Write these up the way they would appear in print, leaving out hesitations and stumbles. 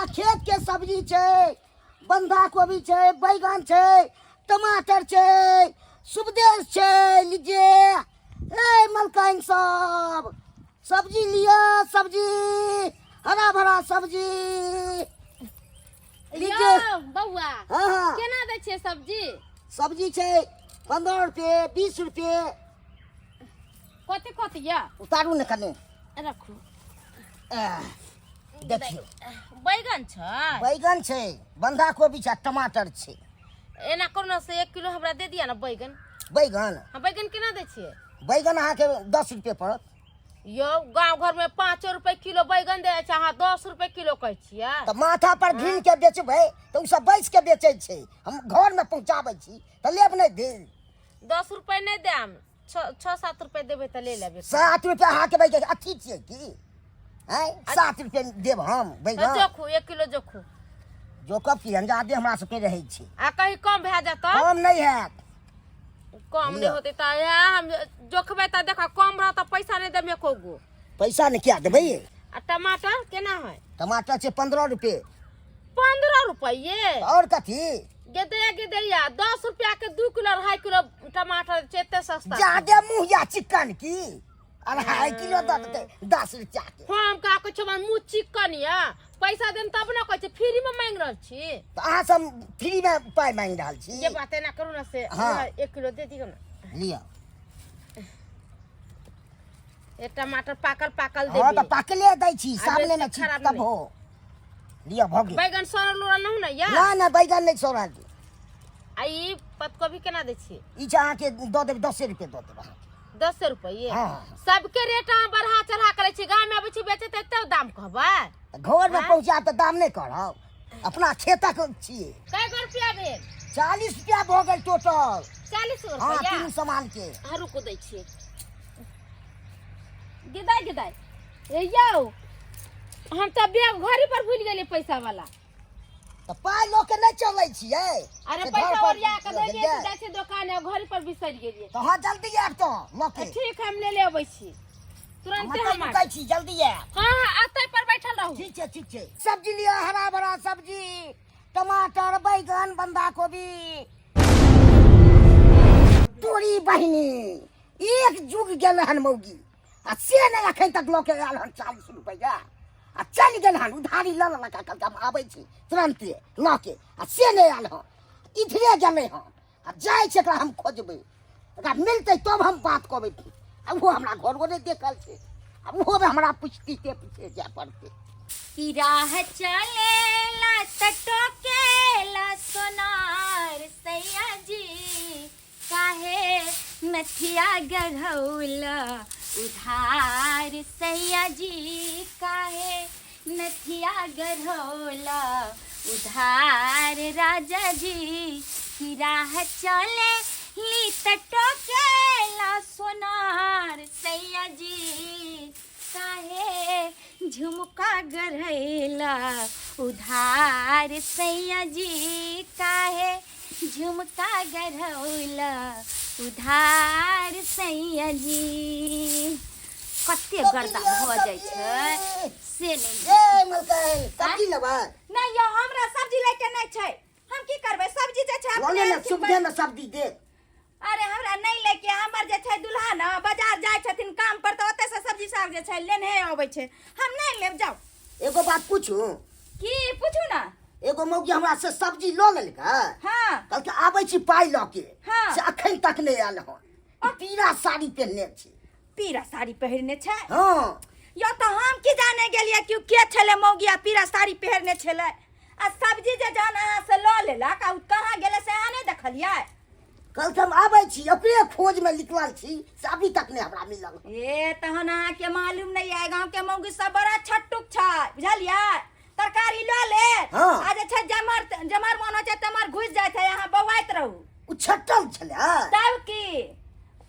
अपना खेत के सब्जी छै, बन्धा कोबी छै, बैगन छै, टमाटर छै, सुबदेश छै। लीजिए ए मलकाइन सब, सब्जी लिअ, सब्जी, हरा भरा सब्जी लीजिए। यौ बौआ। हाँ हाँ। केना दै छियै सब्जी? सब्जी छै 15 रुपये, 20 रुपये। कथी कथी यऽ? उतारू ने कने। रखू। आह, देखियौ। बैगन छै? बैगन छै, बन्धा कोबी छै आ टमाटर छै। एना करू ने से 1 किलो हमरा दे दिअ ने बैगन। बैगन? हाँ, बैगन केना दै छियै? बैगन अहाँके 10 रुपये पड़त। यौ, गाँव घर में 5 रुपए किलो बैगन दै छै, अहाँ 10 रुपए किलो कहै छियै। तऽ माथा पर घिन के बेचबै तऽ ओ सब बैस के बेचै छै, हम घरमे पहुँचाबै छी तऽ लेब नहि दिल। 10 रुपए नहि देम, 6-7 रुपए देबै तऽ ले लेबै। 7 रुपया अहाँके बैगन अथी छियै की? आँय, 7 रुपये देब हम तऽ बैगन? जोखू, 1 किलो जोखू। जोकब की, अंजादे हमरा सबके रहै छै। आ कहीं कम भए जात? कम नहि हैत। कम नहि लिअ। होतै तऽ इएह हम जोखबै तऽ देखऽ, कम रहत तऽ पैसा नहि देब एको गो। पैसा नहि किया देबै? आ टमाटर केना है? टमाटर छै 15 रुपये। 15 रुपये? आओर कथी? गेदैया गेदैया, 10 रुपया के 2 किलो 2.5 किलो टमाटर छै, एते सस्ता छै। जादे मुँह या चिकन की 2.5 किलो दऽ देतै 10 रुपया के? हम का कहै छियै, हमर मुँह चिकन यऽ? पैसा देम तब ने कहै छी, फ्री में मांगि रहल छी। तऽ अहाँ सब फ्रीमे पाइ मांगि रहल छी? जे बात, एना करू ने से। हाँ। 1 किलो दे दियौ ने। लिअ। एक टमाटर पाकल पाकल हँ, तऽ देबै। पाकले दै छी। आ सामने मे बेसी छी। खराब तब नहि। हो, लिअ, भऽ गेल। बैगन सड़ल उड़ल नहि ने यऽ? ना ना, बैगन नहि सड़ल। आ ई पतकोबी केना दै छियै? ई छै अहाँके दऽ देब, 10 रुपये दऽ देब अहाँके। 10 रुपये? हाँ। सबके रेट अहाँ बढ़ा चढ़ा करै छी। गाँव में अबै छी बेचे तऽ एते दाम कहबै? तऽ घरमे हाँ? पहुँचायब तऽ दाम नहि करब? अपना खेतक छियै। कै गो रुपया भेल? 40 रुपया भऽ गेल टोटल। 40 हँ। रुपया। तीनू सामान के। हाँ, रुको, दै छियै। गिदाय गिदाय, ए यौ, हम तऽ बैग घरे पर भूलि गेलियै पैसा वाला। तऽ पाइ लऽ के नहि चलै छियै? अरे से पैसा घर पर ओरिया के लऽ देलियै गेलियै? तऽ जाइ छियै दोकान, घरे पर बिसरि गेलियै। तऽ हँ, जल्दी आयब तऽ लऽ के। ठीक, हम ले ले अबै छी तुरन्ते। हम हम आबि- रुकै छी, जल्दी आयब। हाँ हाँ, अतै पर बैठल रहू। ठीक छै, ठीक छै। सब्जी लिअ, हरा भरा सब्जी, टमाटर, बैगन, बन्धा कोबी। तोरी बहिनी, एक जुग गेल हन मौगी आ से नहि अखन तक लऽ के आयल हन 40 रुपैआ आ चलि गेल हन। उधारी लऽ लेलक आ कहलकै हम आबै छी तुरन्ते लऽ के, आ से नहि आयल हन। इधरे गेलै हन आ जाइ छै, एकरा हम खोजबै, एकरा मिलतै तब हम बात कहबै। आ ओहो हमरा घरो नहि देखल छै, आ ओहोमे हमरा पुछतीते पूछे जाय पड़तै। कि राह चलेला त टोकेला सोनार सैया जी, काहे नथिया गढ़ौला उधार सैया जी, काहे नथिया गढ़ौला उधार राजा जी। कि राह चले ली त टोकेला सोनार सैया जी, काहे झुमका गढ़ैला उधार सैया जी, काहे झुमका गढ़ौला उधार सैया जी। कते गर्दा भऽ जाइ छै से नहि। ए मलकाइन, सब्जी लेबै? नहि यौ, हमरा सब्जी लैके नहि छै। हम की करबै सब्जी जे छै? लऽ अपने ले ने। एलखिन। सुविधेमे सब्जी दे। अरे, हमरा नहि लैके। हमर जे छै दुल्हा ने बाजार जाइ छथिन काम पर, तऽ ओतऽ से सब्जी साग जे छै लेने अबै छै। हम नहि लेब, जाउ। एगो बात पूछू? की पूछू ने। एगो मौगी हमरा से सब्जी लऽ लेलकै। कहलकै आबै छी पाइ लऽ के। से अखन तक नहि आयल हन। ई पीरा साड़ी पहिरने छै। पीरा साड़ी पहिरने छै? हँ। यो, तऽ हम की जाने गेलियै कि उ के छलै मौगी आ पीरा साड़ी पहिरने छलै? आ सब्जी जे जहन अहाँ से लऽ लेलक आ उ कहाँ गेलै से अहाँ नहि देखलियै? कहलकै हम आबै छी, ओकरे खोजमे निकलल छी, से अभी तक नहि हमरा मिलल। ए, तहन अहाँके मालूम नहि है, गाँव के मौगी सब बड़ा छट्टुक छै, बुझलियै? तरकारी लऽ ले आ जे छै जमर जमर मन होइ छै तमर घुसि जाइ छै, अहाँ बौआइत रहू। ओ छट्टल छलै। तब की,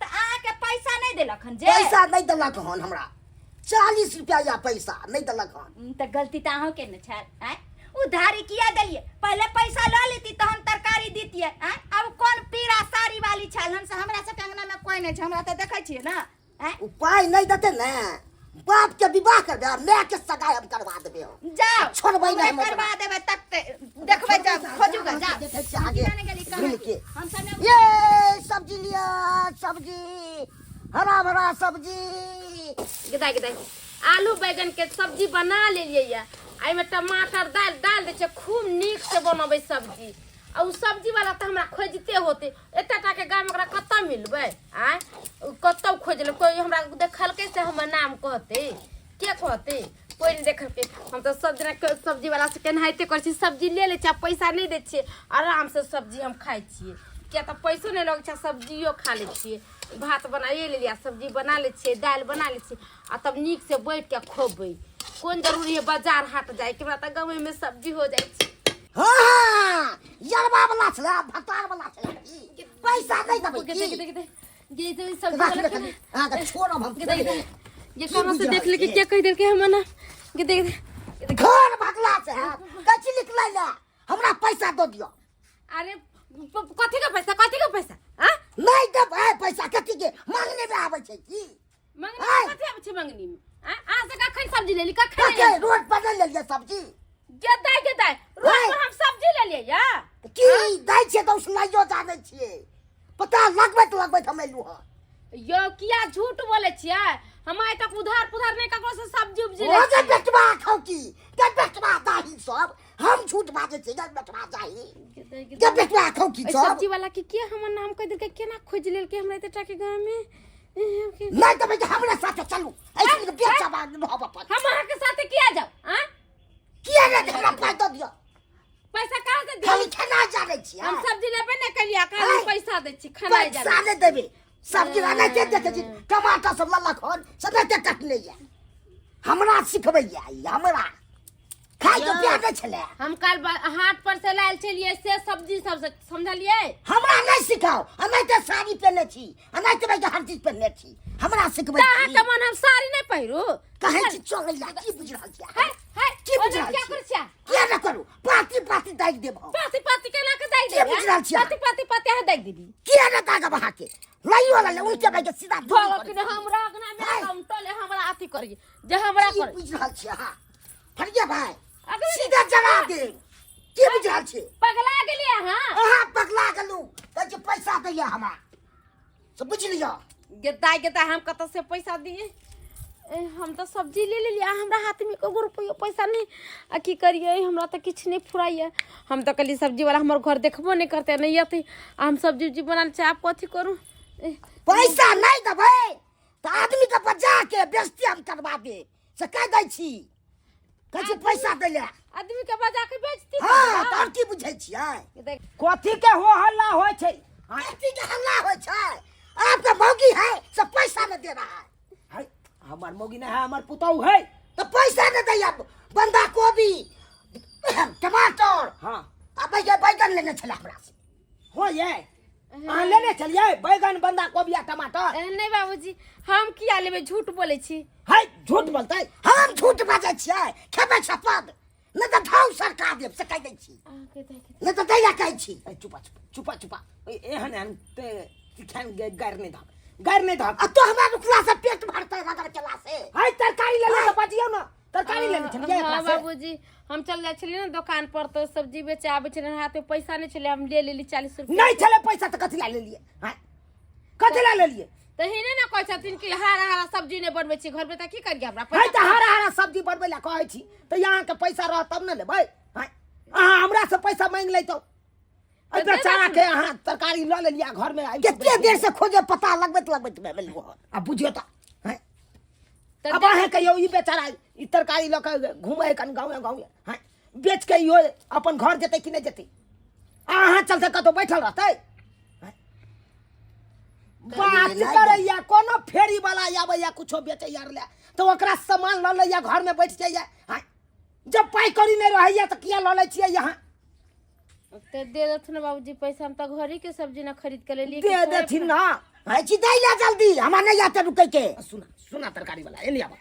तऽ अहाँके पैसा नहि देलक हन जे? पैसा नहि देलक हन हमरा, 40 रुपया या पैसा नहि देलक हन। तऽ गलती तऽ अहूँके ने छल। आँय, उधारी किया देलियै? पहिले पैसा लऽ लेती तहन तरकारी दितियै। आँय, आब कोन पीरा साड़ी वाली छल? हम हमरा सबके अंगना में कोई नहि छै, हमरा तऽ देखै छियै ने। आँय? ओ पाइ नहि देतै ने बाप के विवाह करबे आ माय के सगाई हम करवा देबे हम। जाओ छोड़बै नहि हम हमरे करवा देबै तक ते देखबै जब खोजूगा जा देखै छियै आगे जाने गेली कहाँ मिल के। हम सब ने- ये सब्जी लिया सब्जी हरा भरा सब्जी गदाइ गदाइ आलू बैगन के सब्जी बना लेलियै या एहिमे टमाटर दालि डालि दै छियै खूब नीक से बनबै सब्जी आ उ सब्जी वाला तऽ हमरा खोजिते होते एते टा के गाम ओकरा कतऽ मिलबै आँय उ कतौ खोजल कोइ हमरा देखलकै से हमर नाम कहतै के कहतै कोइ नहि देखलकै हम तऽ सब दिना के सब्जी वाला से केनाहिते करै छी सब्जी ले लै छियै आ पैसा नहि दै छियै आरामसँ सब्जी हम खाइ छियै किया तऽ पैसो नहि लगै छै आ सब्जियो खा लै छियै भात बनाइए लेलियै आ सब्जी बना लै छियै दालि बना लै छियै आ तब नीकसँ बैठ कऽ खोबै कोन जरूरी है बाजार हाट जाइके हमरा तऽ गाँवेमे सब्जी हो जाइ छै हाँ हाँ यरबा वाला छलै भतार वाला छलै की पैसा नहि देबै गे की देख देख देख गे तो सब्जी राख वाला ले कनी अहाँके छोड़ब हम गे देख देख ये की कहाँ से बुझि देख ले रहल के छियै? क्या कह देलकै हमरा ना गे देख देख घर भगला से हैत कथी लिखलै ले हमरा पैसा दऽ दिअ अरे कथी के पैसा कथी के पैसा आ नहि देबै पैसा कथी के मांगने मे आबै छै की मंगनी आय। में कथी आबै छै मंगनी में आ अहाँ से कखन सब्जी लेली कखन कथे रोड पर नहि लेलियै सब्जी गेदाय गेदाय रोड आय। पर हम सब्जी लेलियै या की दै छियै तऽ उसलाइयो जानै छियै पता लगबैत लगबैत हम एलहुँ हँ यो किया झूठ बोले छियै हम आइ तक उधार पुधार नहि ककरो से सब्जी उब्जी ओ लै जे छियै। बेटवा खाउ की गे बेटवा दाही सब हम झूठ बाजै छियै गे बेटवा दाही गेदाय, गे गेदाय। बेटवा खाउ की एहि सब सब्जी वाला के के हमर नाम कहि देलकै केना खोजि लेलकै हमरा एते टा के गाँव में नहि देबै तऽ हमरा साथे चलू ऐसे बेचा रहब अपन हम अहाँके साथे किया जाउ आँ किया नहि हमरा पाइ दऽ दिअ पैसा कहाँ से दियौ खाली खेनाइ जानै छी हम सब्जी लेबे नहि कलियै खाली आँय? पैसा दै छी खेनाइ पैसा जानै नहि देबै सब्जी एनाहिते देखै छी टमाटर सब ललक हन से एनाहिते कटने यऽ हमरा सिखबैया ई हमरा खाइ के प्यार नहि छलै हम काल हाट पर से लायल छलियै से सब्जी सब से समझलियै हमरा नहि सिखाउ एनाहिते साड़ी पहिरने छी एनाहिते भाई हर चीज पहिरने छी हमरा सिखबै तऽ अहाँके मन हम साड़ी नहि पहिरू कहै छी चलै ला की बुझि रहल छी है है की बुझि ओना रहल किया छी करै छियै किया नहि करू पाती पाती दागि देब हम पाती पाती केना के दागि की बुझि रहल छियै? पाती पाती पाती अहाँ दागि देबी किया नहि दागब अहाँके लइयो लऽ ले उल्टे भाई के सीधा दूरी भगव करी। कि हमरा अगना में है। हम टोले हमरा अथी करी जे हमरा की करी बुझि रहल छी अहाँ फरिया भाई अगले सीधा जरा दे की बुझि रहल छी पगला गेलियै अहाँ अहाँ पगला गेलहुँ कहै छी पैसा दैया हमरा से बुझि लिअ गेदाय गेदाय हम कतऽ से पैसा दिए ए, हम तऽ सब्जी ले लेलियै आ हमरा हाथमे एको रुपैआ पैसा नहि आ की करियै हमरा तऽ किछु नहि फुराइए हम तऽ कहलियै सब्जीवला हमर घर देखबो नहि करतै नहि अतै आ हम सब्जी उब्जी बना लै छी आब कथी करू ए, पैसा नहि देबै तऽ आदमीके बजा के बेइज्जती हम करवा देब से कहि दै छी कहै छी पैसा दै लए आदमी के बजा के बेचती हँ तऽ आओर की बुझै छियै देख कथी के हो हल्ला होइ छै कथी के हल्ला होइ छै आपके मौगी है से पैसा नहीं दे रहा है है हमर मौगी नहीं है हमर पुतहु है तो पैसा नहीं दैया बंधा कोबी टमाटर हाँ आ भैया बैगन लेने छलै हमरा से हो ये अहाँ लेने चलिए बैगन बंधा कोबी आ टमाटर ए, नहीं बाबूजी हम किया लेबै झूठ बोलै छी है झूठ बोलतै हम झूठ बाजै छियै खेबै शपथ नहि तऽ धाउ सरका देब से कहि दै छी अहाँके देख नहि तऽ दैया कहै छी ए, चुपा चुपा चुपा चुपा ए, एहन एहन ते खान गारि नहि धक गारि नहि धक आ तो हमरा रुकला से पेट भरतै रगड़ केला से है तरकारी लेने तऽ बजियौ ने तरकारी लेने छलियै हाँ एकरा से बाबूजी हम चल जाइ छलियै ने दोकान पर तऽ सब्जी बेचे आबै छलै हाथ में पैसा नहि छलै हम ले लेली 40 रुपया। नहि छलै पैसा तऽ कथी लए लेलियै आँय कथी लए लेलियै तऽ हिने ने कहै छथिन कि हरा हरा सब्जी नहि बनबै छी घरमे तऽ की करियै हमरा है पैसा तऽ हरा हरा सब्जी बनबै लए कहै छी तऽ अहाँके पैसा रहत तब ने लेबै आँय अहाँ हमरासँ पैसा मांगि लैतहुँ एहि तऽ दे बेचारा देथिन। के अहाँ तरकारी लऽ लेलियै आ घरमे आबि कऽ कते देर से खोजे पता लगबैत लगबैत भेल आ बुझियौ तऽ आँय तऽ अब दे अहाँ कहियौ ई बेचारा ई तरकारी लऽ कऽ घुमै कन गाँवे गाँवे हँ बेच के इहो अपन घर जेतै कि नहि जेतै आ अहाँ चलते कतहु बैठल रहतै हँ? बात करैया कोनो फेरी वाला आबैया कुछो बेचैया ले तऽ ओकरा सामान लऽ लैया घरमे बैठ जाइया हँ जब पाइ कौड़ी नहि रहैया तऽ किया लऽ लै छियै यहाँ तऽ दे देथुन बाबूजी पैसा हम तऽ घरे के सब्जी ना खरीद के लेलियै दे देथिन ना है छी दै ला जल्दी हमरा नहीं आते रुकै के सुना सुना तरकारी वाला एने आबा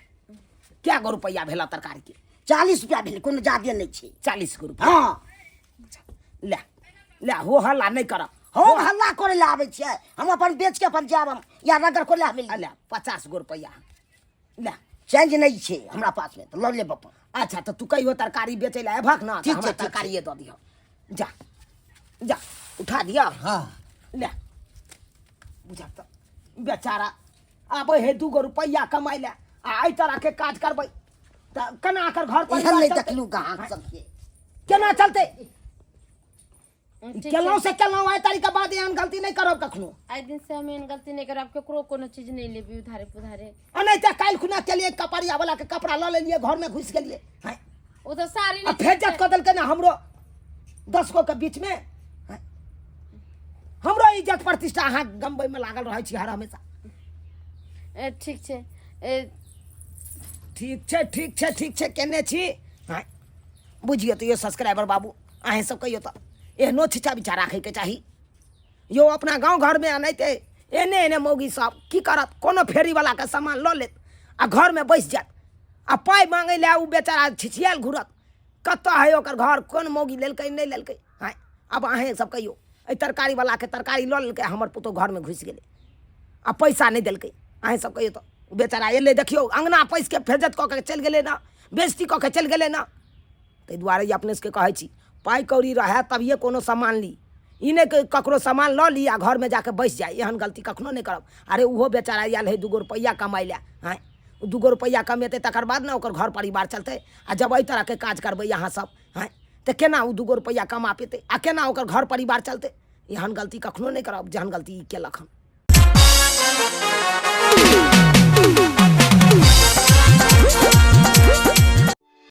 क्या गो रुपैआ भेला तरकारी के 40 रुपया भेल कोनो जादे नहीं छै 40 गो रुपया हाँ ले ले हो हल्ला नहीं कर हम हल्ला करे ला आबै छियै हम अपन बेच के अपन जायब हम या रगड़ करे ला मिल ले 50 गो रुपैआ ले चेंज नहि छै हमरा पासमे तऽ लऽ लेब अपन। अच्छा, तऽ तू कहियो तरकारी बेचै लए अयबहक ने तऽ ठीक छै, हमरा ठीक छै। तरकारिए दऽ दिहऽ। जा जा, उठा दिअ। हँ। ले, बुझक तऽ बेचारा आबै है 2 गो रुपैआ कमाइ लए आ एहि तरहके काज करबै तऽ केना एकर घर एहन परिवार नहि चलतै? देखलहुँ ग्राहक सबके। केना चलतै? ठीक छै। केलहुँ से केलहुँ, आइ तारीखके बाद एहन गलती नहि करब कखनो। आइ दिन से हम एहन गलती नहि करब, केकरो कोनो चीज नहि लेबी उधारे पुधारे। आ नहि तऽ काल्हि खुना केलियै, कपड़िया वाला के कपड़ा लऽ लेलियै, घरमे घुसि गेलियै। हैं? ओ तऽ साड़ी आ नहि। फेर जत कऽ देलकै ने हमरो 10 गो के बीचमे। हैं? हमरो इज्जत प्रतिष्ठा अहाँ गमबैमे लागल रहै छी हर हमेशा। ए, ठीक छै ए, ठीक छै, ठीक छै, ठीक छै, केने छी। हैं? बुझियौ तऽ यौ सब्सक्राइबर बाबू, अहेँ सब कहियौ तऽ एहनो छिछा बिछा राखैके चाही यौ अपना गाँव घरमे? एनाहिते एने एने मौगी सब की करत, कोनो फेरीवलाके सामान लऽ लेत आ घरमे बैस जायत आ पाइ मांगै लए ओ बेचारा छिछियाल घुरत, कतऽ है ओकर घर, कोन मौगी लेलकै नहि लेलकै। आँय, आब अहेँ सब कहियौ, एहि तरकारीवलाके तरकारी लऽ लेलकै, हमर पुतहु घरमे घुसि गेलै आ पैसा नहि देलकै। अहेँ सब कहियौ तऽ ओ बेचारा एलै, देखियौ अङ्गना पैसिके फेजत कऽ के चलि गेलै ने, बेइज्जती कऽ के चलि गेलै ने। ताहि दुआरे ई अपने सबके कहै छी, पाइ कौड़ी रहए तभिए कोनो सामान ली, ई नहि कि ककरो सामान लऽ ली आ घरमे जाके बैस जाइ, एहन गलती कखनो नहि करब। अरे ओहो बेचारा आयल हइ 2 गो रुपैआ कमाइ लए। आँय, ओ 2 गो रुपैआ कमेतै तकर बाद ने ओकर घर परिवार चलतै। आ जब एहि तरहके काज करबै अहाँ सब, आँय, तऽ केना ओ 2 गो रुपैआ कमा पेतै आ केना ओकर घर परिवार चलतै? एहन गलती कखनो नहि करब जेहन गलती ई केलक हन।